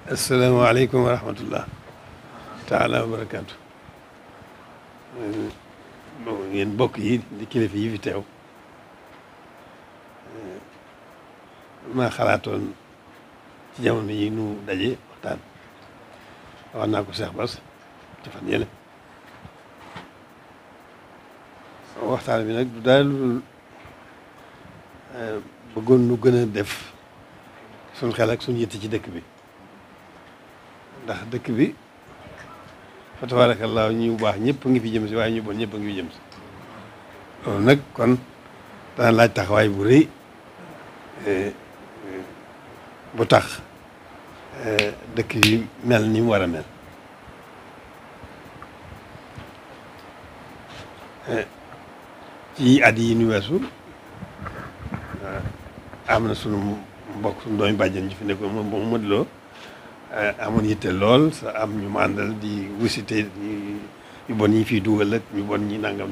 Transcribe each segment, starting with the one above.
asalaamaaleykum wa rahmatullah taala wa barakaatu. Ngeen bokk yi di kilifa yi fi teew, maa xalaatoon ci jamono yi nu daje waxtaan. wax naa ko Cheikh Bass ci fan yële. waxtaan bi nag du daal bëggoon nu gën a def suñ xel ak suñ yitte ci dëkk bi, ndax dëkk bi fa tabaarakallaa ñu baax ñëpp a ngi fi jëm si, waaye ñu bon ñëpp a ngi fi jëm si. loolu nag kon dana laaj taxawaay bu rëy bu tax dëkk yi mel ni mu war a mel. ci at yi ñu weesu am na sunu mbokk sunu doomi bàjjen ji fi nekkoon moom Modou Lo amoon yitte lool sa am ñu ma àndal di wisite yu bon ñi fiy dugal ak ñu bon ñi nangam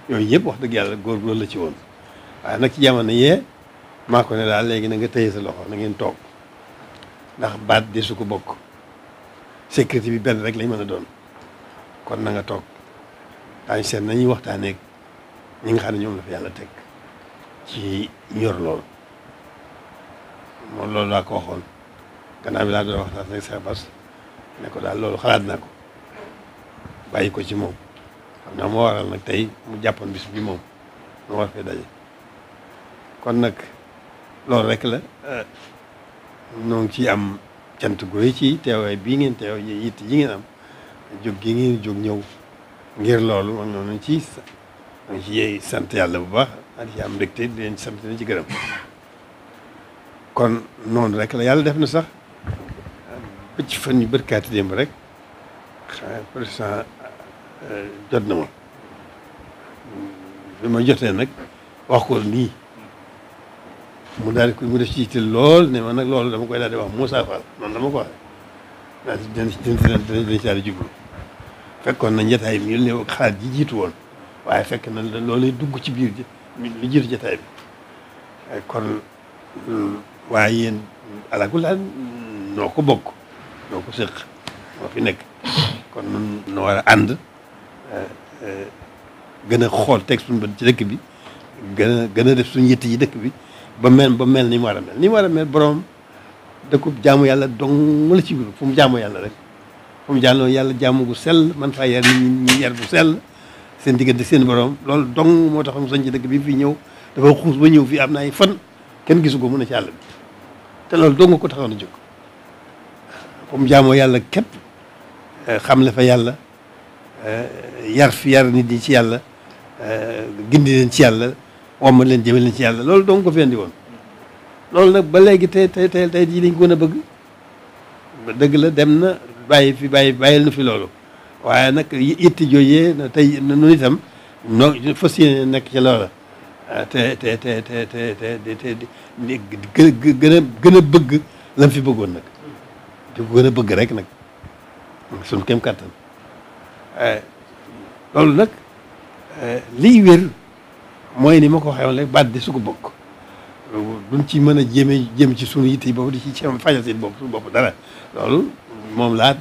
yooyu yëpp wax dëgg yàlla góor loolu la ci woon. waaye nag ci jamono yee maa ko ne daal léegi na nga tëye sa loxo na ngeen toog, ndax baat de su ko bokk sécurité bi benn rek lañ mën a doon. kon na nga toog daañu seet nañuy waxtaanee ñi nga xam ne ñoom la fa yàlla teg ci ñor loolu. moom loolu laa ko waxoon gannaaw bi laa doon waxtaan ak Cheikh Bass ne ko daal loolu xalaat naa ko bàyyi ko ci moom. xam naa moo waral nag tey mu jàppoon bis bi moom mu war fee daje. kon nag loolu rek la ñoo ngi ciy am cant gu rëy ci teewaay bii ngeen teew yitt yi ngeen am jóg gi ngeen jóg ñëw ngir loolu man noonu ci sant yàlla bu baax di ci am mbégte di leen sant di ci gërëm. kon noonu rek la yàlla def na sax ba ci fan yu bërkaati démb rek président jot na ma bi ma jotee nag wax ko nii mu daal di mu def ci yitte lool ne ma nag loolu dama koy daal di wax Moussa Fall noonu dama ko waxee daal dinañ ci daal di jublu. fekkoon na njataay bi ñu ne xalaat ji jiitu woon, waaye fekk na loolu dugg ci biir lu jiitu jataay bi. kon waaye yéen alaakulli noo ko bokk noo ko sëq moo fi nekk. kon nun noo war a ànd gën a xool teg suñu bët ci dëkk bi, gën a def suñu yitte yi dëkk bi ba mel ni mu war a mel. ni mu war a mel borom dëkkub jaamu yàlla dong la ci biir fu mu jaamu yàlla rek. fu mu jàlloo yàlla jaamu gu sell man faa yar nit ñi yar bu sell seen diggante seen borom loolu dong moo tax mu sañ ci dëkk bi fii ñëw dafa xuus ba ñëw fii am na ay fan kenn gisu ko mun a ci àll bi te loolu dong ko taxoon a jóg. fu mu jaamoo yàlla képp xam la fa yàlla yar nit ñi ci yàlla gindi leen ci yàlla womma leen jëme leen ci yàlla loolu dong ko fi andi woon. loolu nag ba léegi tey jii lañ ko gën a bëgg dëgg la dem na bàyyil nu fi loolu, waaye nag itti jooyee tey nu itam noo fas yéene nekk ci loola te gën a bëgg lam fi bëggoon nag di ko gën a bëgg rek nag suñu kem kàttan. loolu nag liy wér mooy ni ma ko waxee woon rek baat di su ko bokk duñ ci mën a jéem ci suñu yitte yi boobu di ci fajal seen bopp suñu bopp dara. loolu moom laa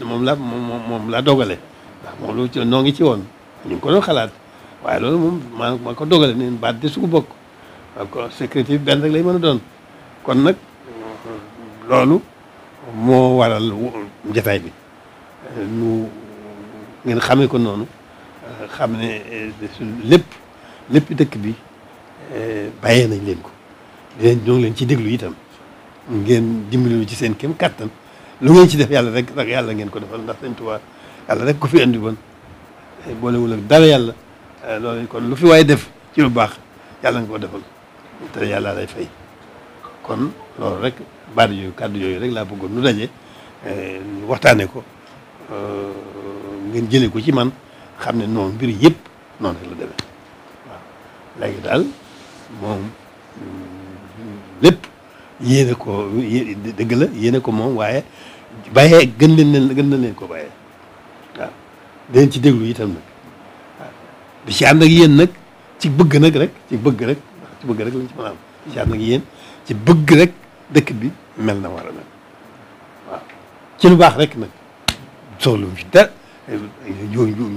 dogale ndax moom lu ci noo ngi ci woon ñu ngi ko doon xalaat, waaye loolu moom maa ko dogale ne baat de su ko bokk sécurité bi benn rek lay mën a doon. kon nag loolu moo waral jataay bi nu ngeen xamee ko noonu, xam ne lépp dëkk bi bàyyee nañ leen ko ñoo ngi leen ci déglu itam ngeen dimbali ci seen kem kattan. lu ngeen ci def yàlla rek yàlla ngeen ko defal, ndax Sëñ Tuubaa yàlla rek ko fi andi woon boolewul ak dara yàlla. loolu kon lu fi waaye def ci lu baax yàlla nga ko defal te yàlla lay fay. kon loolu rek baat yooyu kàddu yooyu rek laa bëggoon nu daje waxtaane ko ngeen jëlee ko ci man xam ne noonu mbir yëpp noonu rek la demee. waaw léegi daal moom lépp yéene ko dëgg la yéene ko moom, waaye bàyyee gën na leen ko bàyyee. waaw dinañ ci déglu itam nag waaw di ci ànd ak yéen nag ci bëgg nag rek ci bëgg rek lañ ci mën a am di ci ànd ak yéen ci bëgg rek dëkk bi mel na war a mel. waaw ci lu baax rek nag soxla fi dara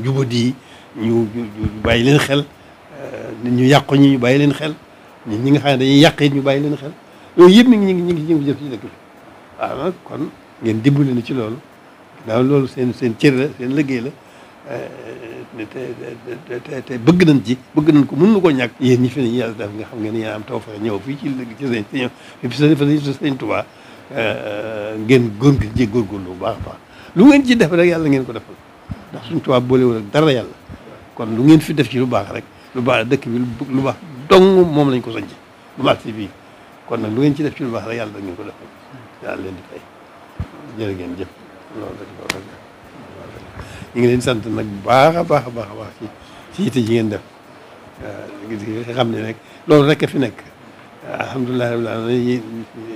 njubadi ñu bàyyi leen xel nit ñu yàqu ñi ñu bàyyi leen xel ñi nga xam ne dañuy yàq it ñu bàyyi leen xel yooyu yëpp ñu ngi jëf ci dëkk bi waaw nag kon ngeen dimbali na ci loolu daaw loolu seen cër la seen liggéey la te bëgg nañ ci bëgg nañ ko mën na koo ñàkk yéen ñi fi ne yàlla def nga xam ngeen yéen am taw fa ñëw fii ci sëñ Tuubaa ngeen góorgóorlu bu baax a baax lu ngeen ci def rek yàlla ngeen ko defal ndax suñ Tuubaa boolewul ak dara yàlla kon lu ngeen fi def ci lu baax rek lu baax dëkk bi lu baax dong moom lañ ko sañc lu baax si fii kon nag lu ngeen ci def ci lu baax rek yàlla da ngeen ko defal yàlla leen di fay jërë ngeen jëf loolu rek ñu ngi leen sant nag bu baax a baax a baax a baax ci yitte ji ngeen def nga xam ne rek loolu rek a fi nekk alhamdulilah rabbil alamin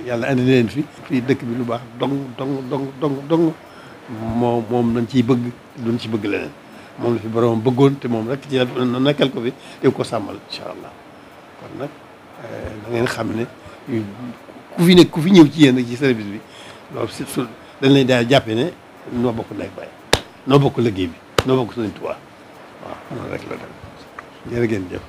yàlla andi na leen fii dëkk bi lu baax dong moom lañ ciy bëgg duñ ci bëgg leneen moom la fi borom bëggoon te moom rek ci nekkal ko fi te ko sàmmal incha allah kon nag da ngeen xam ne ku fi ñëw ci yéen ci service bi loolu surtout dañ lay daal jàppe ne noo bokk ndey baay noo bokk liggéey bi noo bokk Sëriñ Tuubaa waaw noonu rek la dem jërë ngeen jëf